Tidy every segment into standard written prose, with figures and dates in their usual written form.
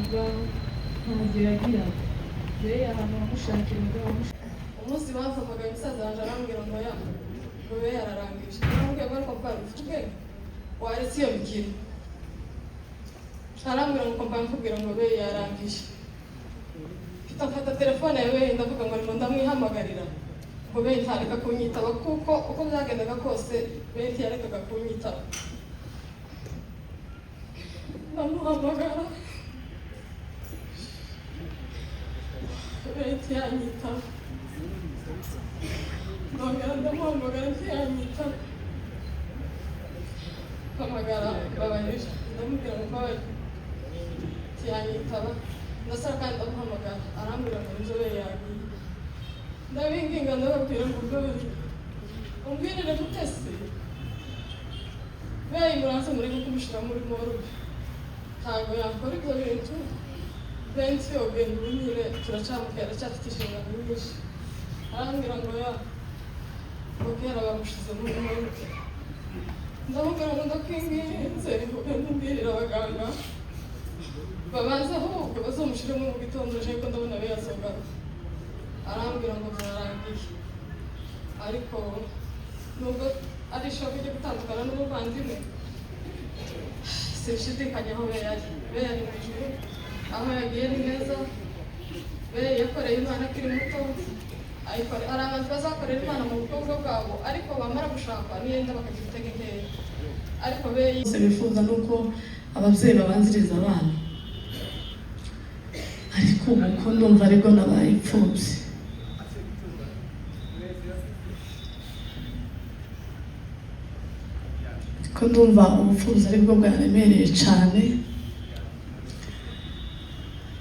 Kwiga ntabyo yagiraga. Rero ahantu wamushakiraga. Umunsi bampamagaye, umusaza wanjye arambwira ngo ya ngo be yararangije. Aramubwira ngo: "Ariko mpa ufite ubwenge, waretse iyo bikira?" Arambwira ngo: "Mpa nkubwira ngo be yarangije." Mfite mfata telefone ya be, ndavuga ngo ndimo ndamwihamagarira ngo be ntareka kunyitaba, kuko uko byagendaga kose be ntiyarekaga kunyitaba. Ndamuhamagara, be ntiyanyitaba. Ndongera ndamuhamagara, ntiyanyitaba. Mpamagara Babarira, ndamubwira ngo mbabarire, ntiyanyitaba. Ndasara kandi ndamuhamagara, arambwira ngo inzobe yagiye. Ndabinginga, ndababwira ngo mbabarire, umbwirire Mutesi beyi muranze mureke kumushyira muri morgue, ntabwo yakora ibyo bintu. Benshi yogenda ubu nyine turacamukeye, aracyafite inshingano nyinshi. Arambwira ngo ya ngo kera bamushyize muri morgue. Ndamubwira ngo ndakwinginze, ugende umbwirire abaganga babanze ahubwo bazamushyiremo mu gitondo ejo, ariko ndabona we yazogaruka. Arambwira ngo byarangiye. Ariko nubwo ari ishavu ryo gutandukana n'umuvandimwe, sinshidikanya aho be yari. Be yari mu ijuru, aho yagiye ni heza. Be yakoreye Imana akiri muto, hari abantu bazakorera Imana mu bukobwa bwabo, ariko bamara gushakwa niyenda bakagira intege nkeya, ariko be Bose bifuza nuko ababyeyi babanziriza abana, ariko ubu ko ndumva aribwo nabaye imfubyi. Ko ndumva ubupfubyi aribwo bwaremereye cyane.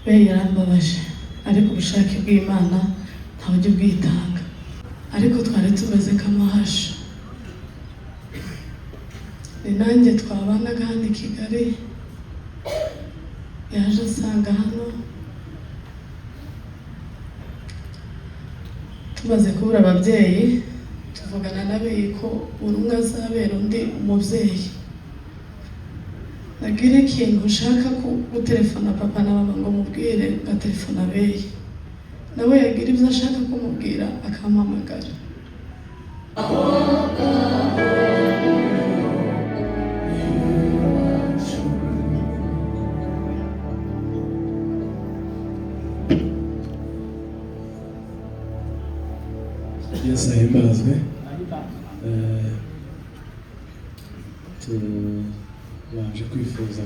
We yarambabaje, ariko ubushake bw'Imana ntawe ujya ubwitanga. Ariko twari tumeze nk'amahasha. Ni nanjye twabanaga hano i Kigali, yaje asanga hano. Tumaze kubura ababyeyi, tuvugana n'abeyi ko buri umwe azabera undi umubyeyi. Nagira ikintu ushaka gutelefona papa na mama ngo mubwire, ngatelefona abeyi, nawe yagira ibyo ashaka kumubwira akampamagara. Yesu ahimbazwe. Tubanje kwifuza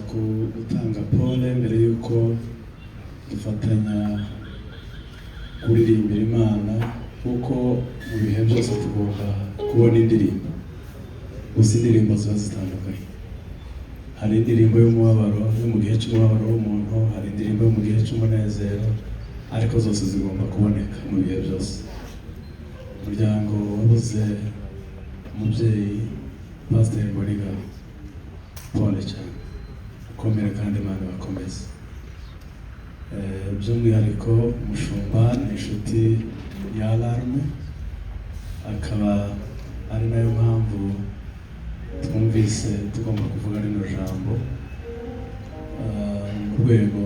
gutanga pole mbere y'uko dufatanya kuririmbira Imana, kuko mu bihe byose tugomba kubona indirimbo. Gusa indirimbo ziba zitandukanye. Hari indirimbo y'umubabaro, yo mu gihe cy'umubabaro w'umuntu, hari indirimbo yo mu gihe cy'umunezero, ariko zose zigomba kuboneka mu bihe byose. Umuryango wabuze umubyeyi, Pasiteri Mboniga, pole cyane, ukomere kandi Imana ibakomeze. By'umwihariko umushumba ni inshuti ya Alarme, akaba ari nayo mpamvu twumvise tugomba kuvuga rino jambo mu rwego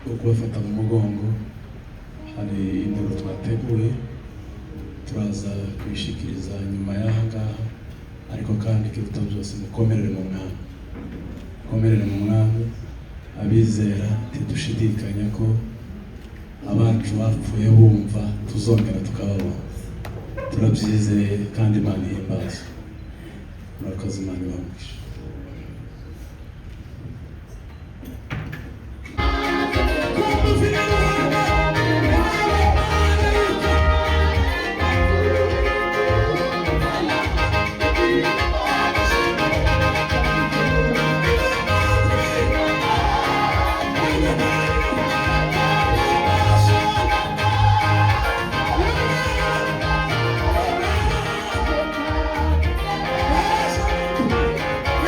rwo kubafata mu mugongo. Hari intego twateguye, turaza kuyishikiriza nyuma y'aha ngaha, ariko kandi ikiruta byose, mukomerere mu Mwami, mukomerere mu Mwami. Abizera ntidushidikanya ko abacu bapfuye bumva tuzongera tukababona, turabyizeye kandi Imana ihimbazwe. Murakoze, Imana ibahe umugisha. Thank you.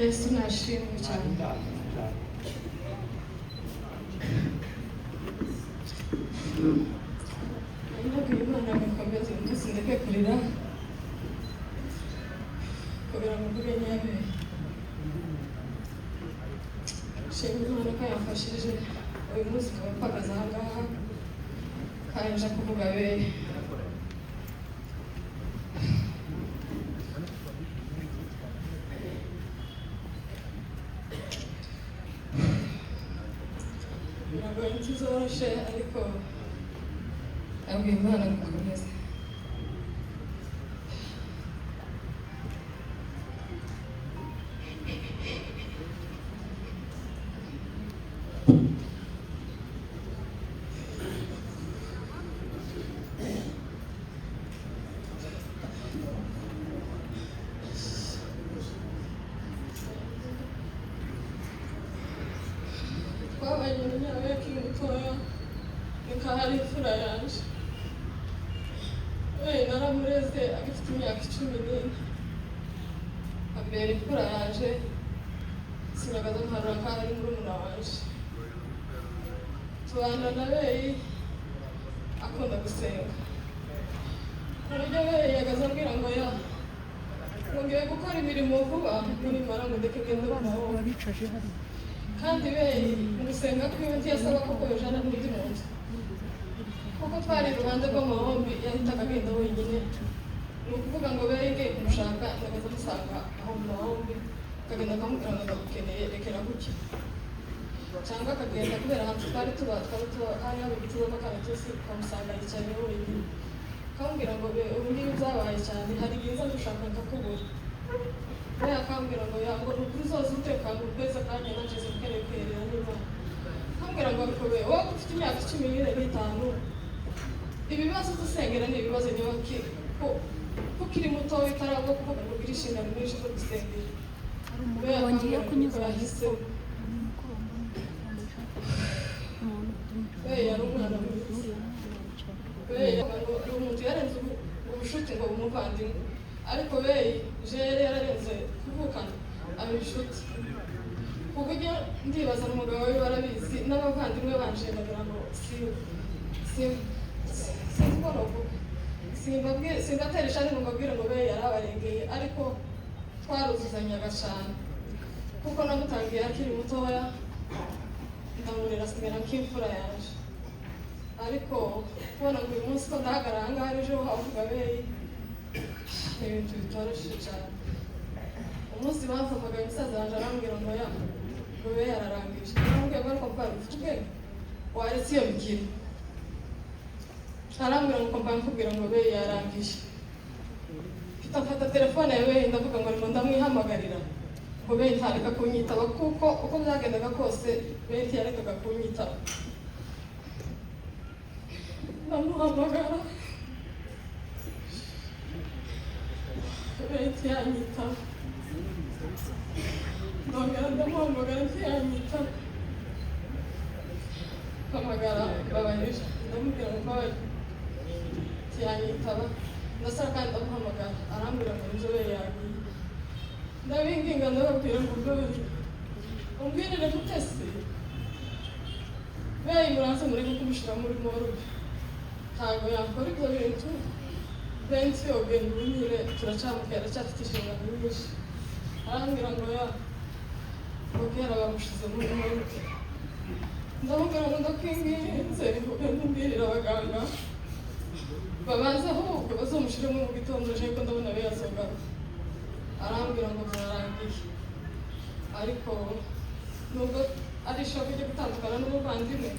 Yesu nashimwe cyane. Ndabwira Imana ngo ikomeze uyu munsi ndeke kurira kugira ngo mvuge nyabe. Nshima Imana ko yamfashije uyu munsi nkaba mpagaze aha ngaha kandi nje kuvuga beye. Biragoye, ntizoroshe, ariko abwiye Imana ngo ikomeze. Twabanye mu myaka akiri mutoya, ni nkaho ari imfura yanje. We naramureze agifite imyaka 14, ambera imfura yanje, sinagaza mparura nkaho ari murumuna wanje. Tubana na Beyi akunda gusenga, ku buryo Beyi yagaze ambwira ngo ya ngo ngiye gukora imirimo vuba, ngo nimara ngo ndeke ngende mu mahoro. Kandi Beyi mu gusenga kwiwe ntiyasaba ko yojana n'undi muntu, kuko twari iruhande rw'amahombi, yahitaga agenda wenyine. Ni ukuvuga ngo Beyi ngiye kumushaka ndagaza amusanga aho mu mahombi, akagenda akamubwira ngo ndagukeneye, rekera gutya, cyangwa akagenda kubera ahantu twari tuba hari haba ibiti by'amakaratusi, ukamusanga yicaye wenyine, akamubwira ngo be ubu ngibi byabaye cyane, hari igihe nza gushaka nkakubura. We akambwira ngo yango ni ukuri uzoza utekana ukwezi akanya nanjye ukeneye kwiherera n'Imana. Akambwira ngo ariko be wowe ufite imyaka 14 n'itanu, ibibazo uzasengera ni ibibazo nyabaki ko ukiri muto utarabwo kuvuga ngo ugire inshingano nyinshi zo gusengera. Hari We umugabo wongeye akambwira ngo kunyuza yahise we yari umwana mwiza. We ni umuntu yarenze ubushuti ngo bumuvandimwe, ariko Beyi je yari yararenze kuvukana aba inshuti, ku buryo ndibaza n'umugabo we barabizi n'abavandimwe banje bagira ngo sinzi uko navuga, simbatera ishari ngo mbabwire ngo Beyi yarabarengeye, ariko twaruzuzanyaga cyane, kuko namutangiye akiri mutoya ndamurera asigara nk'imfura yaje. Ariko kubona ngo uyu munsi ko ndahagarara aha ngaha ejo havuga Beyi ni ibintu bitoroshye cyane. Umunsi bampamagaye umusaza wanjye arambwira ngo ya ngo Beyi yararangije, aramubwira ngo ariko mpa ufite ubwenge waretse iyo mikino, arambwira ngo mpa nkubwira ngo Beyi yarangije. Mfite mfata telefone ya Beyi ndavuga ngo ngo ndamwihamagarira ngo Beyi ntareka kunyitaba, kuko uko byagendaga kose Beyi ntiyarekaga kunyitaba. Ndamuhamagara Beyi ntiyanyitaba, ndongera ndamuhamagara ntiyanyitaba, mpamagara Babarira ndamubwira ngo mbabarire ntiyanyitaba, ndasara kandi ndamuhamagara arambwira ngo inzobe yagiye. Ndabinginga ndababwira ngo mbabarire umbwirire Mutesi Beyi muranze mureke kumushyira muri morgue, ntabwo yakora ibyo bintu. Benshi yogenda ubu nyine turacamukeye aracyafite inshingano nyinshi. Arambwira ngo ya ngo kera bamushize muri morgue. Ndamubwira ngo ndakwinginze ugende umbwirire abaganga babanze ahubwo bazamushyiremo mu gitondo ejo, ariko ndabona we yazogaruka. Arambwira ngo byarangiye, ariko nubwo ari ishoka ryo gutandukana n'umuvandimwe,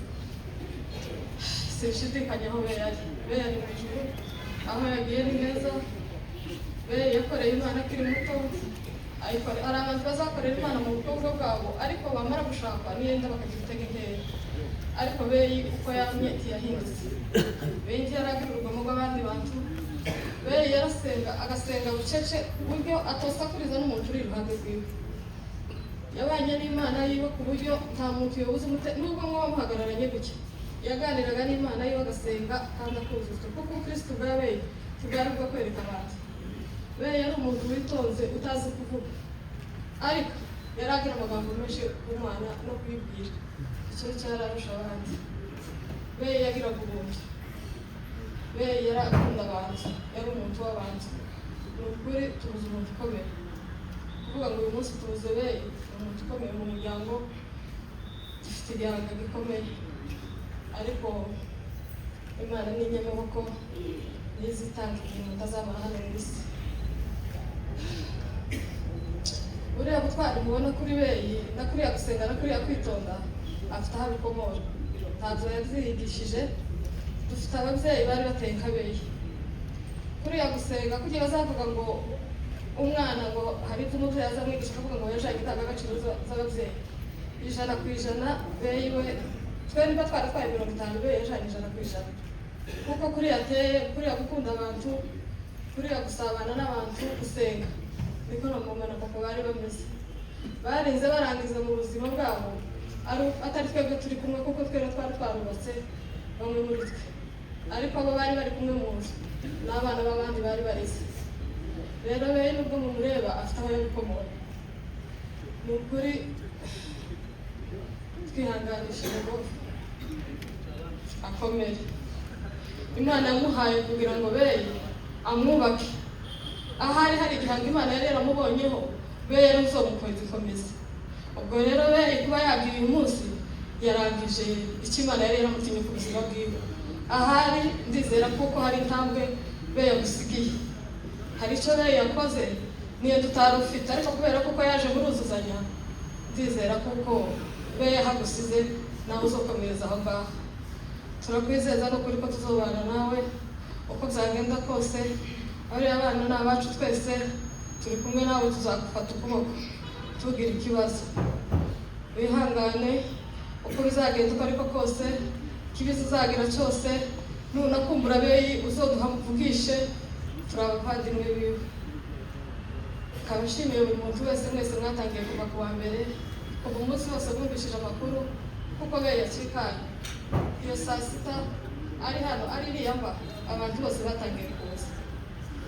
sinshidikanya aho Beyi ari. Beyi ari mu ijuru, aho yagiye ni heza. Beyi yakoreye Imana akiri muto, hari abantu bazakorera Imana mu bukobwa bwabo, ariko bamara gushakwa n'iyenda bakagira intege nkeya. Ariko Beyi uko yamye ntiyahindutse. Beyi ntiyaragira urugomo rw'abandi bantu. Beyi yarasenga agasenga bucece ku buryo atosakuriza n'umuntu uri iruhande rwiwe. Yabanye n'Imana yiwe ku buryo nta muntu yobuze nubwo mwaba muhagararanye gutya, yaganiraga n'Imana yiwe agasenga kandi akuzuzwa, kuko Kristo ubwa Beyi ntibwari bwo kwereka abantu. Beyi yari umuntu witonze utazi kuvuga, ariko Yari agira amagambo menshi ku Mana no kuyibwira, icyo nicyo yari arusha abandi. Beyi yagiraga ubuntu, Beyi yari akunda abantu, yari umuntu w'abantu. Ni ukuri tubuze umuntu ukomeye. Kuvuga ngo uyu munsi tubuze Beyi, ni umuntu ukomeye mu muryango, dufite igihanga gikomeye, ariko Imana ni inyamaboko, niyo izitanga igihe umuntu azamara hano mu isi. Buriya butwari mubona kuri Beyi, na kuriya gusenga, na kuriya kwitonda, afite aho abikomora, ntabwo yabyiyigishije. Dufite ababyeyi bari bateye nka Beyi. Kuriya gusenga, kugira bazavuga ngo umwana ngo hari ibyo umubyeyi azamwigisha, akavuga ngo yajyanye indangagaciro z'ababyeyi 100%. Beyi we, twe niba twaratwaye 50, Beyi yajyanye 100%, kuko kuriya ateye, kuriya gukunda abantu, kuriya gusabana n'abantu, gusenga, niko na mama na papa bari bameze. Barinze barangiza mu buzima bwabo atari twebwe turi kumwe, kuko twere twari twarubatse bamwe muri twe, ariko abo bari bari kumwe mu nzu n'abana b'abandi bari bareze. Rero Beyi, nubwo mumureba, afite aho yabikomora. Ni ukuri twihanganishije ngo akomere. Imana yamuhaye kugira ngo Beyi amwubake. Ahari hari igihanga Imana yari yaramubonyeho, Beyi yari uzomukomeza ikomeza. Ubwo rero Beyi kuba yagiye uyu munsi, yarangije icyo Imana yari yaramutinye ku buzima bwiwe. Ahari ndizera kuko hari intambwe Beyi yagusigiye, hari icyo Beyi yakoze niyo tutari ufite, ariko kubera kuko yaje muruzuzanya, ndizera kuko Beyi yahagusize nawe uzokomereza aho ngaho. Turakwizeza n'ukuri ko tuzobana nawe uko byagenda kose. Bariya bana ni abacu twese, turi kumwe nawe, tuzagufata ukuboko tugira ikibazo. Wihangane, uko bizagenda uko ariko kose, ikibazo uzagira cyose, nunakumbura Beyi uzoduha muvugishe, turi abavandimwe biwe. Nkaba nshimiye buri muntu wese, mwese mwatangiye kuva ku wa mbere, kuva umunsi wose mwumvishije amakuru kuko Beyi yakikanye iyo saa sita ari hano, ari iriya mba, abantu bose batangiye kuza.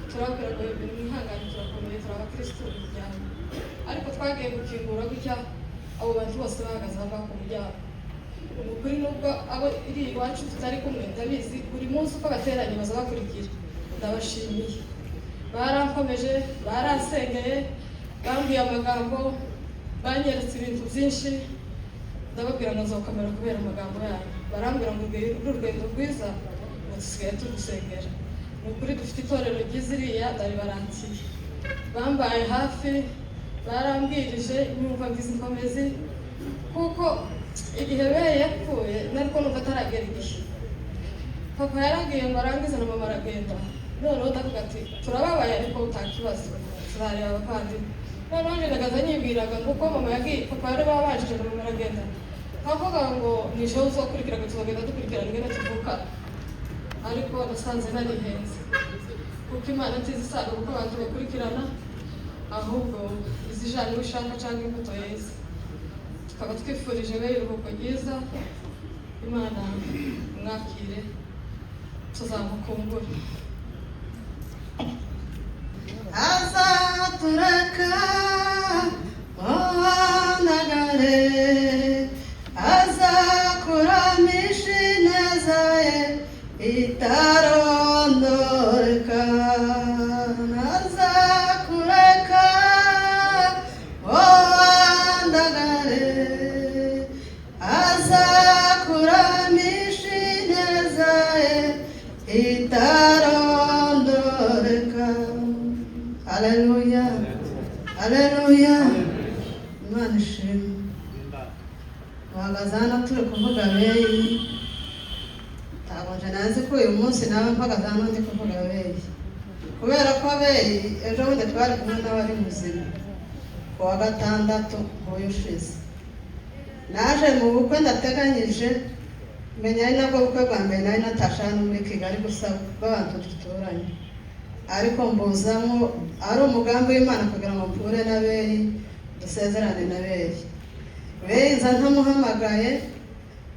Turababwira ngo ibintu mwihangane, turakomeye, turi abakirisitu umuryango. Ariko twagiye gukingura gutya, abo bantu bose bahagaze aho ngaho ku muryango. Ni ukuri, nubwo abo iri iwacu tutari kumwe, ndabizi buri munsi uko bateranye baza bakurikira. Ndabashimiye, barankomeje, baransengeye, bambwiye amagambo, banyeretse ibintu byinshi. Ndababwira ngo nzokomera kubera amagambo yanyu. Barambwira ngo uru rugendo rwiza, ngo dusigaye turusengera. Ni ukuri dufite itorero ryiza iriya, ndaribarantiye. Bambaye hafi, barambwirije, nyumva ngize inkomezi, kuko igihe Beyi yapfuye nariko numva ataragera igihe. Papa yaragiye ngo arangize, na mama aragenda. Noneho ndavuga ati turababaye, ariko nta kibazo, tuzareba abavandimwe. Noneho njye nyibwiraga ngo uko mama yagiye, papa yari babanjije na mama aragenda, nkavuga ngo ni jewe uzokurikira, ngo tuzogenda dukurikirana ingene tuvuka. Ariko nasanze narihenze, kuko Imana ntizi isarura uko abantu bakurikirana, ahubwo izijana uwo ishaka cyangwa imbuto yeze. Tukaba twifurije Beyi iruhuko ryiza, Imana mwakire, tuzamukumbura. Azatureka muhanagare, azakuramisha ineza ye itarondoreka. Azakureka muhanagare, azakuramisha ineza ye itarondoreka. Haleluya, haleluya, Imana ishimwe. Duhagaze hano turi kuvuga Beyi. Ntabwo nje nazi ko uyu munsi nawe mpagaze hano ndi kuvuga Beyi, kubera ko Beyi ejo bundi twari kumwe nawe ari muzima. Ku wa gatandatu nk'uyu ushize naje mu bukwe ndateganyije, menya ari nabwo bukwe bwa mbere nari natashe hano muri Kigali gusa bw'abantu duturanye, ariko mbuzamo ari umugambi w'Imana kugira ngo mpure na Beyi, dusezerane na Beyi. Beyi nza ntamuhamagaye,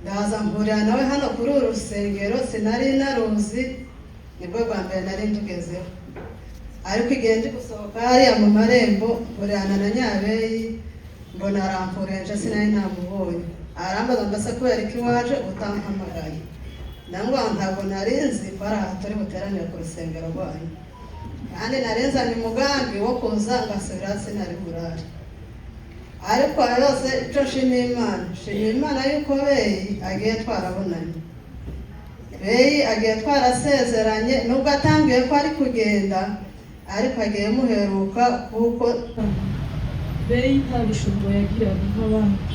ndaza mpurira nawe hano kuri uru rusengero. Sinari naruzi, nibwo bwa mbere nari ndugezeho, ariko igihe ndi gusohoka hariya mu marembo mpurirana na Nyabeyi. Mbona aramfurenje, sinari namubonye. Arambaza, mbese kubera ko iwaje utampamagaye? Ndamubwira ngo ntabwo nari nzi ko ari aha turi buteranire ku rusengero rwanyu, kandi nari nzanye umugambi wo kuza ngasubira, sinari burare. Ariko ayo yose, icyo nshimiye Imana, nshimiye Imana yuko Beyi agiye twarabonanye, Beyi agiye twarasezeranye, nubwo atambwiye ko ari kugenda, ariko agiye muheruka kuko Beyi nta bishungo yagiraga nk'abandi,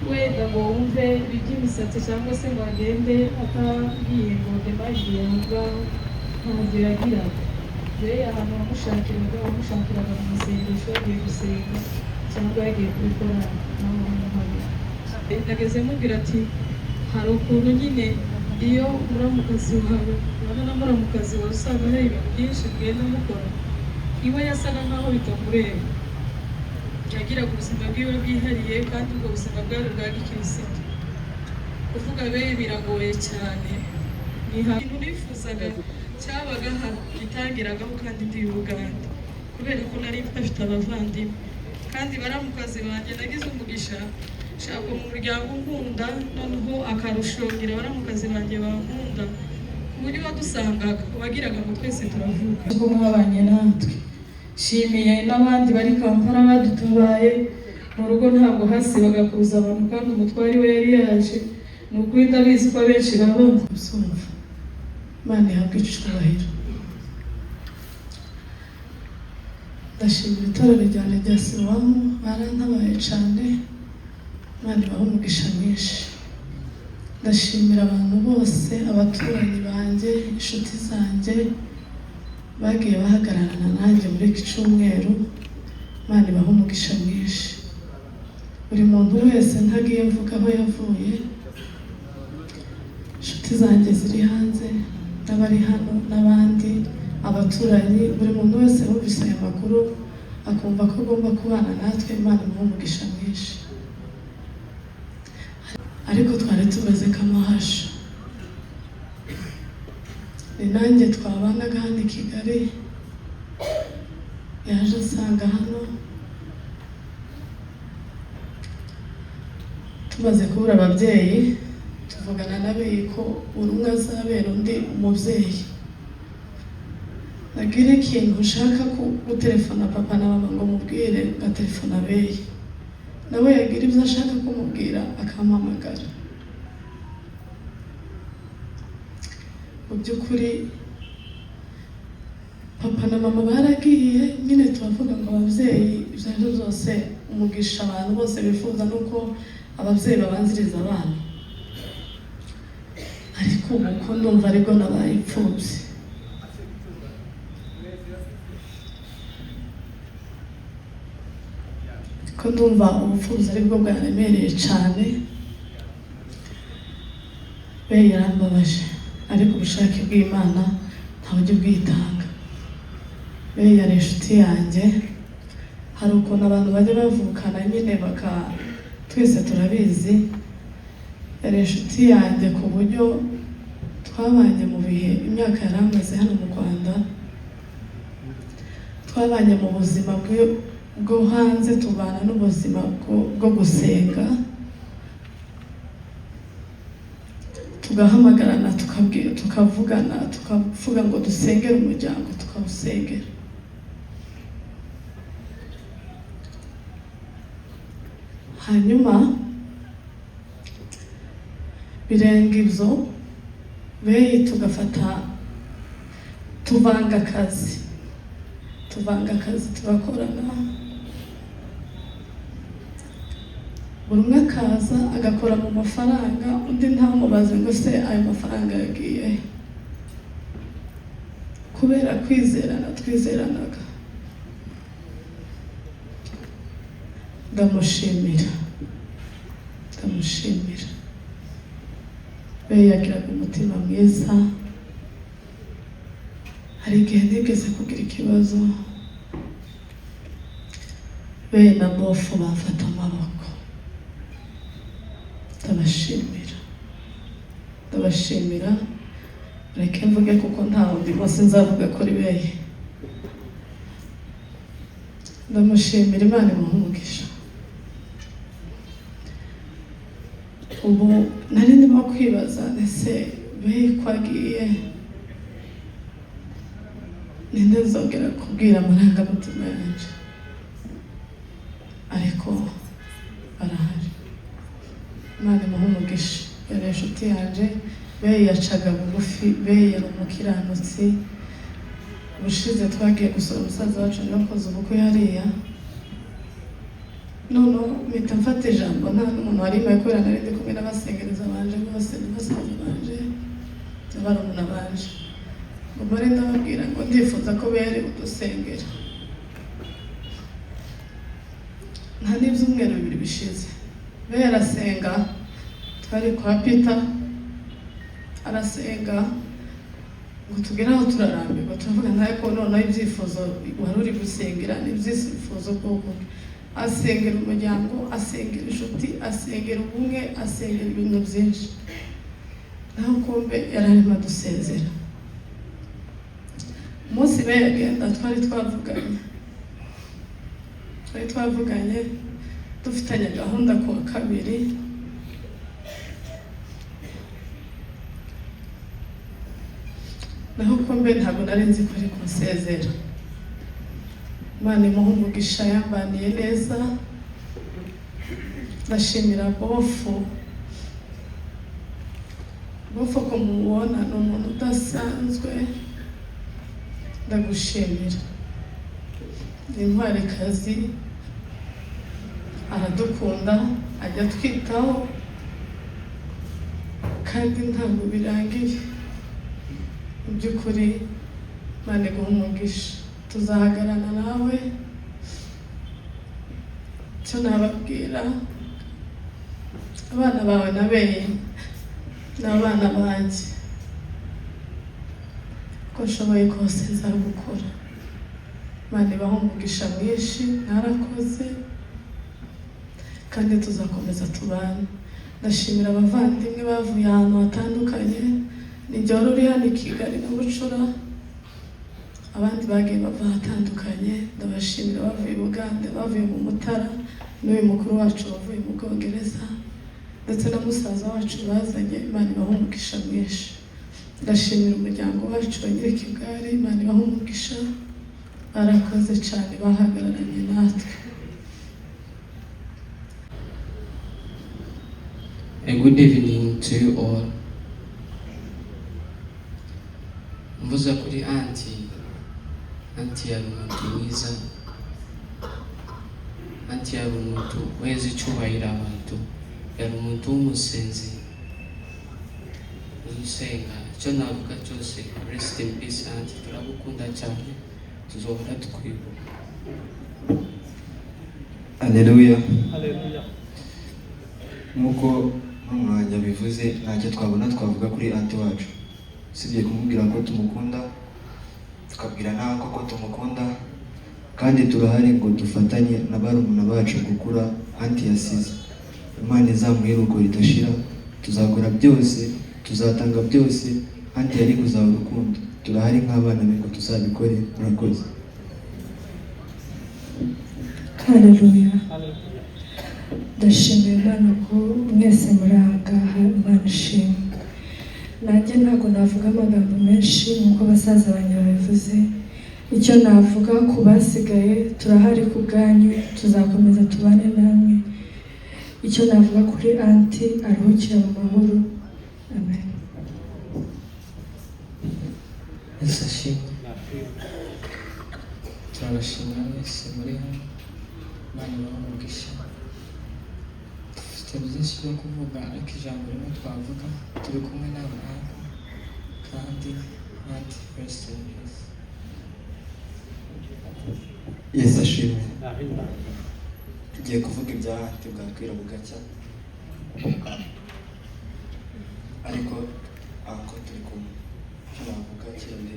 wenda ngo wumve iby'imisatsi cyangwa se ngo agende atabwiye ngo demagiye aho ngaho, ntabyo yagiraga. Beyi ahantu wamushakiraga, wamushakiraga mu masengesho, yagiye gusenga cyangwa yagiye kuri korali, naho wamuhabera. Nageze mubwira ati hari ukuntu nyine iyo muramukazi wawe ubona na muramukazi wawe, usanga hari ibintu byinshi mugenda mukora, iwe yasaga nkaho bitamureba. Yagiraga ubuzima bwiwe bwihariye, kandi ubwo buzima bwari ubwa gikirisitu. Kuvuga Beyi biragoye cyane. Ni ikintu nifuzaga cyabaga hano gitangiragaho, kandi ndi i Buganda, kubera ko nari mfite abavandimwe kandi baramukazi banjye. Nagize umugisha nshaka mu muryango unkunda, noneho akarusho ngira baramukazi banjye bankunda ku buryo wadusangaga wagiraga ngo twese turavuka. Ko mwabanye natwe, nshimiye n'abandi bari Kampala badutabaye. Mu rugo ntabwo hasibaga kuza abantu, kandi umutware we yari yaje. Ni ukuri ndabizi ko abenshi baba kubyumva. Imana ihabwe icyubahiro. Ndashimira itorero ryanjye rya Silowamu, barantabaye cyane. Imana ibahe umugisha mwinshi. Ndashimira abantu bose, abaturanyi banjye, inshuti zanjye bagiye bahagararana nanjye muri iki cyumweru. Imana ibahe umugisha mwinshi. Buri muntu wese ntagiye mvuga aho yavuye, inshuti zanjye ziri hanze n'abari hano n'abandi, abaturanyi, buri muntu wese wumvise aya makuru akumva ko agomba kubana natwe, Imana imuhe umugisha mwinshi. Ariko twari tumeze nk'amahasha. Ni nanjye twabanaga hano i Kigali, yaje asanga hano. Tumaze kubura ababyeyi, tuvugana n'abeyi ko buri umwe azabera undi umubyeyi. Nagira ikintu ushaka gutelefona papa na mama ngo mubwire, ngatelefona Beyi, nawe yagira ibyo ashaka kumubwira akampamagara. Mu by'ukuri papa na mama baragiye nyine, turavuga ngo ababyeyi ibyo ari byo byose, umugisha abantu bose bifuza ni uko ababyeyi babanziriza abana, ariko ubu ko ndumva aribwo nabaye imfubyi. Ko ndumva ubupfubyi aribwo bwaremereye cyane. We yarambabaje, ariko ubushake bw'Imana ntawe ujya ubwitanga. We yari inshuti yanjye. Hari ukuntu abantu bajya bavukana nyine baka, twese turabizi. Yari inshuti yanjye ku buryo twabanye mu bihe, imyaka yari amaze hano mu Rwanda, twabanye mu buzima bwo hanze, tubana n'ubuzima bwo gusenga, tugahamagarana, tukabwira, tukavugana, tukavuga ngo dusengere umuryango, tukawusengera. Hanyuma birenga ibyo, Beyi tugafata tuvanga akazi, turakorana, buri umwe akaza agakora mu mafaranga, undi ntamubaze ngo se ayo mafaranga yagiye he? Kubera kwizerana twizeranaga. Ndamushimira, ndamushimira. We yagiraga umutima mwiza. Hari igihe nigeze kugira ikibazo, we na bofu bamfata amaboko. Ndabashimira, ndabashimira. Reke mvuge kuko nta wundi bose nzavuga kuri Beyi. Ndamushimira, Imana imuhe umugisha. Ubu nari ndimo kwibaza: ese be ko agiye, ninde nzongera kubwira amarangamutima yanjye? Ariko barahari, Imana imuha umugisha. Yari inshuti yanjye. Be yacaga bugufi, be yari umukiranutsi. Ubushize twagiye gusura umusaza wacu, niwe ubukwe hariya. Noneho mpita mfata ijambo, nta n'umuntu wari impaye, kubera nari ndi kumwe n'abasengereza banje bose, n'abasaza banje na barumuna banje, ngo mpore ndababwira ngo ndifuza ko bere udusengera. Nta n'ibyumweru 2 bishize, be arasenga, twari kwa Peter, arasenga ngo tugere aho turarambirwa, turavuga nawe ko noneho ibyifuzo wari uri gusengera ni ibyifuzo bwoko. Asengera umuryango, asengera inshuti, asengera ubumwe, asengera ibintu byinshi, naho kumbe yari arimo adusezera. Umunsi be yagenda, twari twavuganye dufitanye gahunda ku wa kabiri. Naho kumbe ntabwo nari nzi ko ari kunsezera. Imana imuha umugisha, yambaniye neza. Ndashimira bofu. Bofu ko mubona ni umuntu udasanzwe, ndagushimira, ni intwarikazi, aradukunda, ajya atwitaho, kandi ntabwo birangiye. Mu by'ukuri Imana iguha umugisha, tuzahagarana nawe. Icyo nababwira, abana bawe na beye ni abana banjye, uko nshoboye kose nzagukora. Imana ibahe umugisha mwinshi, mwarakoze, kandi tuzakomeza tubane. Ndashimira abavandimwe bavuye ahantu hatandukanye, ni wari uri hano i Kigali na Bucura, abandi bagiye bava ahatandukanye, ndabashimira, bavuye i Bugande, bavuye mu Mutara, n'uyu mukuru wacu wavuye mu Bwongereza, ndetse na musaza wacu bazanye. Imana ibahe umugisha mwinshi. Ndashimira umuryango wacu wa Nyirikigari, Imana ibahe umugisha, barakoze cyane, bahagararanye natwe. A good evening to you all. Mvuze kuri auntie, auntie yari umuntu mwiza, auntie yari umuntu weza icyubahiro abantu, yari umuntu w'umusenzi usenga. Icyo navuga cyose, rest in peace auntie, turagukunda cyane, tuzohora tukwibuka. Aleluya. Nk'uko murumuna wanjye abivuze, ntacyo twabona twavuga kuri auntie wacu usibye kumubwira ko tumukunda, tukabwira nawe ko tumukunda, kandi turahari ngo dufatanye na barumuna bacu gukura auntie yasize. Imana izamuhe iruhuko ridashira. Tuzakora byose, tuzatanga byose auntie yari kuzaba urukundo. Turahari nk'abana be ngo tuzabikore. Murakoze. Haleluya! Ndashimira Imana ko mwese muri aha ngaha. Imana ishimwe. Nanjye ntabwo navuga amagambo menshi nk'uko basaza banjye babivuze. Icyo navuga ku basigaye, turahari ku bwanyu, tuzakomeza tubane namwe. Icyo navuga kuri auntie, aruhukire mu mahoro. Amen. Yesu ashimwe. Turabashimira mwese muri hano, Imana ibahe umugisha. Dufite byinshi byo kuvuga, ariko ijambo rimwe twavuga, turi kumwe nawe hano, kandi auntie, rest in peace. Yesu ashimwe. Tugiye kuvuga ibya auntie bwakwira bugacya, ariko uncle turi kumwe. Icyo navuga kindi,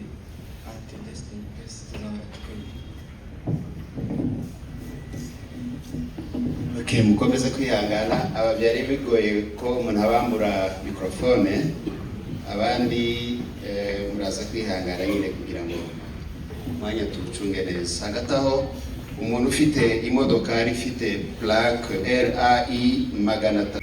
auntie, rest in peace, tuzahora tukwibuka. Okay, mukomeze kwihangana. Aba byari bigoye ko umuntu abambura mikorofone, abandi muraza kwihangana nyine kugira ngo umwanya tuwucunge neza. Hagati aho, umuntu ufite imodokari ifite plaque RAI 300.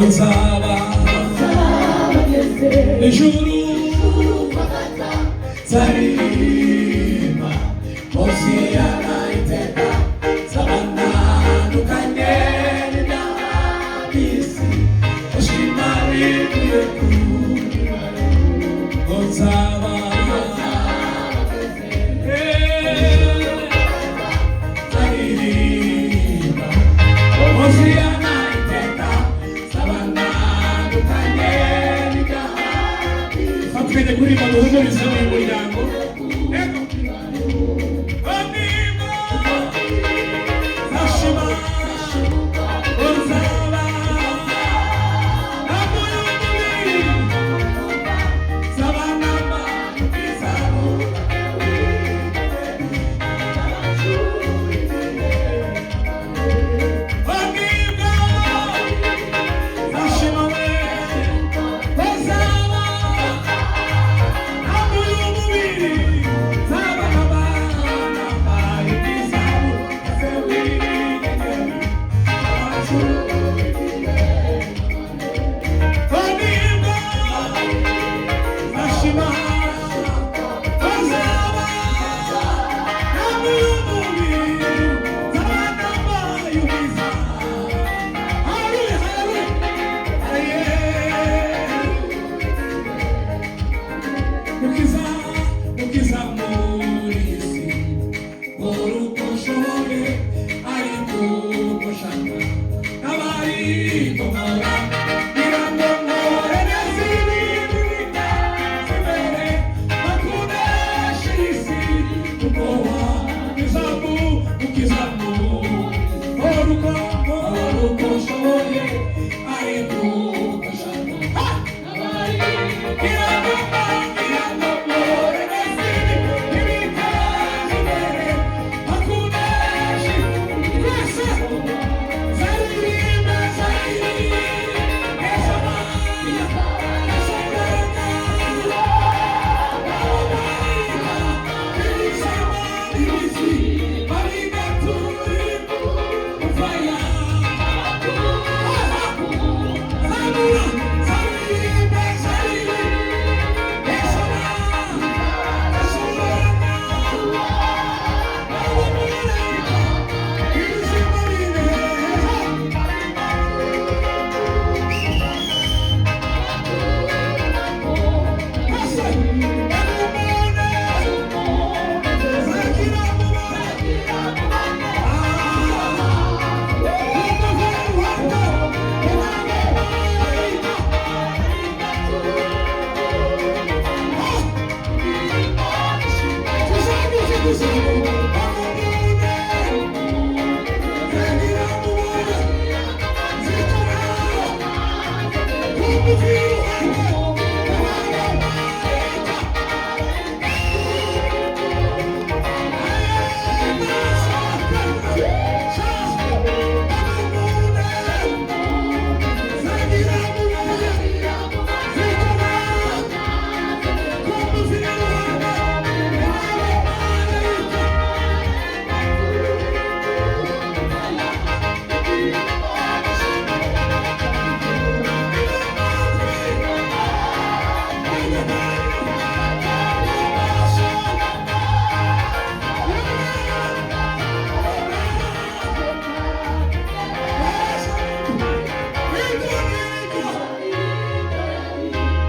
Nzaba ijuru nzaririmba Hosiyana iteka nzabanandukanye n'ab'isi ushima bikwiye ku nzaba nzaririmba Hosiyana iteka nzabanandukanye n'ab'isi. Fatikanye kuririmba duhumurize uyu muryango. Ego. Onimba, nashima, uzaba, namuyumbi, zabanamba, izabu. Onimba, nashima we, uzaba, Mukiza, mukiza muri iyi si, uri uko ushoboye, ariko uko ushaka, n'abari kumara, ngira ngo nkore neza ibintu biteza imbere, bakuneshe iyi si, kuko wakizamu, ukizamu, uri uko ushoboye, ariko uko ushaka. Ha!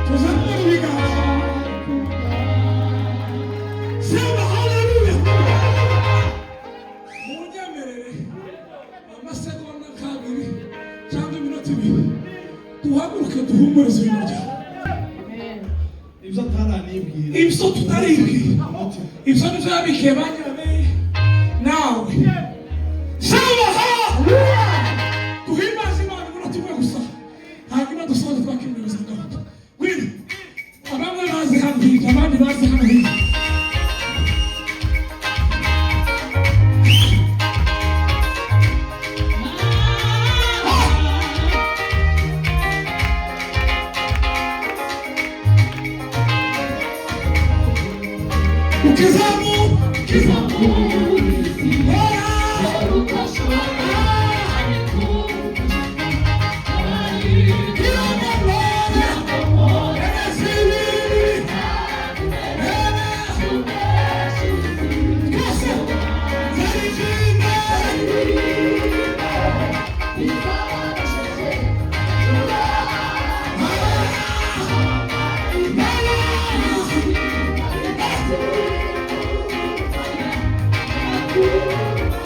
Tuzamure ibiganza. Sema haleluya. Munyemerere amasegonda nk'abiri cyangwa iminota ibiri duhaguruke duhumurize uyu muryango. Ibyo ataranibwira. Ibyo tutaribwira, ibyo nibyo yabikiye ba nyirabeye nawe. Sema haleluya. Duhimbaze Imana umunota umwe gusa, hanyuma dusoze twakira umuyobozi wa gahunda. Ngwino. Bamwe bazi hano hirya, abandi bazi hano hirya. Ukizamu, ukizamu.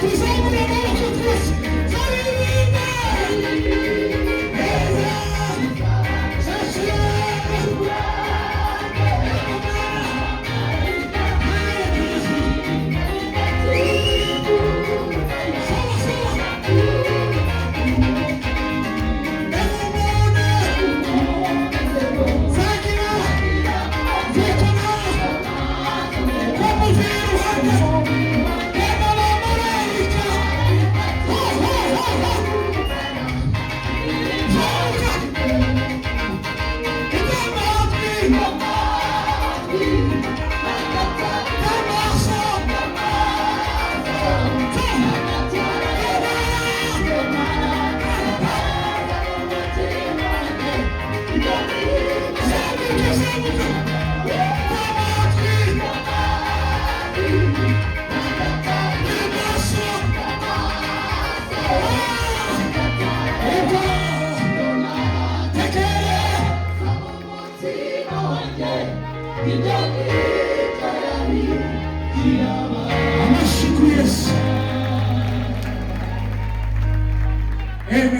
Tuzamure amaboko twese, turirimbe. Heza, Sasira. Sawa, sawa. Amashyi kuri Yesu. Amen.